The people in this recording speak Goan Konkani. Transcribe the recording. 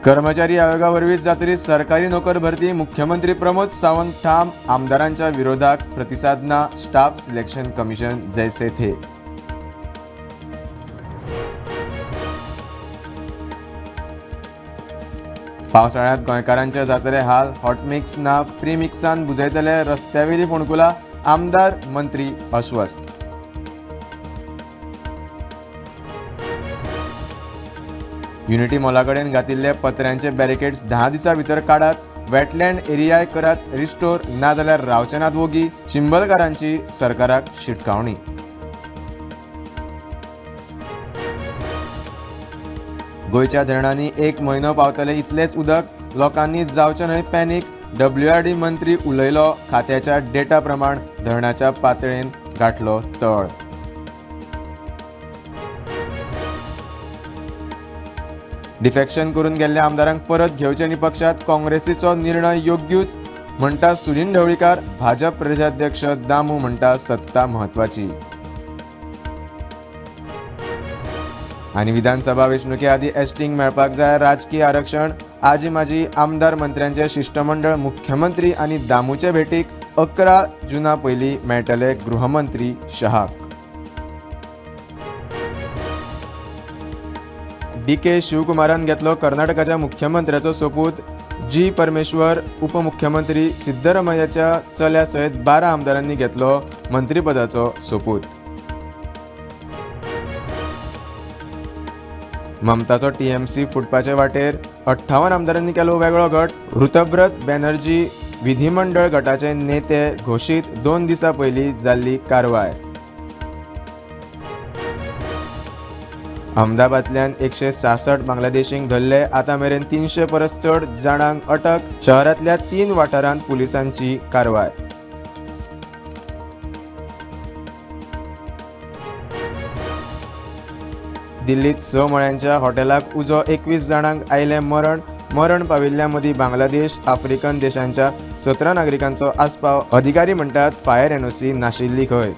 कर्मचारी आयोगा वरवीं जातली सरकारी नोकर भरती. मुख्यमंत्री प्रमोद सावंत ठाम. आमदारांच्या विरोधाक प्रतिसाद ना. स्टाफ सिलेक्शन कमिशन जैसे थे. पावसाळ्यांत गोंयकारांचे जातले हाल. हॉटमिक्स ना प्रीमिक्सान बुजयतले रस्त्यावेली फोंडकुलां. आमदार मंत्री अस्वस्थ. युनिटी मॉला कडेन घातिल्ले पत्र्यांचे बॅरिकेड्स 10 दिसां भितर काडात. वेटलँड एरियाय करात रिस्टोर, नाजाल्यार रावचे नात वोगी. चिंबलकारांची सरकाराक शिटकावणी. गोंयच्या धरणांनी एक म्हयनो पावतले इतलेंच उदक. लोकांनी जावचें न्हय पॅनीक. डब्ल्यूआरडी मंत्री उलयलो. खात्याच्या डेटा प्रमाण धरणाच्या पातळेन गांठलो तळ. डिफॅक्शन करून गेल्ल्या आमदारांक परत घेवचे न्ही पक्षात. काँग्रेसीचो निर्णय योग्यूच म्हणटा सुदिन ढवळीकार. भाजप प्रदेशाध्यक्ष दामू म्हणटा सत्ता म्हत्वाची. आनी विधानसभा वेंचणुके आदीं एसटींक मेळपाक जाय राजकी आरक्षण. आजी माजी आमदार मंत्र्यांचे शिश्टमंडळ मुख्यमंत्री आनी दामूचे भेटीक. 11 जुना पयलीं मेळटले गृहमंत्री शहाक. डी के शिवकुमारान घेतलो कर्नाटकाच्या मुख्यमंत्र्याचो सोपूत. जी परमेश्वर उपमुख्यमंत्री सिद्धरमय्याच्या चल्या सयत 12 आमदारांनी घेतलो मंत्रीपदाचो सोपूत. ममताचो टीएमसी फुटपाचे वाटेर. 58 आमदारांनी केलो वेगळो गट. ऋतब्रत बॅनर्जी विधिमंडळ गटाचे नेते घोशीत. 2 दिसां पयलीं जाल्ली कारवाय. अहमदाबादल्यान 166 बांगलादेशींक धरले. आतां मेरेन 300 परस चड जाणांक अटक. शहरांतल्या 3 वाठारांत पुलिसांची कारवाय. दिल्लीत 6 मळ्यांच्या हॉटेलाक उजो. 21 जाणांक आयलें मरण. मरण पाविल्ल्या मदीं बांगलादेश, आफ्रिकन देशांच्या 17 नागरिकांचो आस्पाव. अधिकारी म्हणटात फायर एनओसी नाशिल्ली खंय.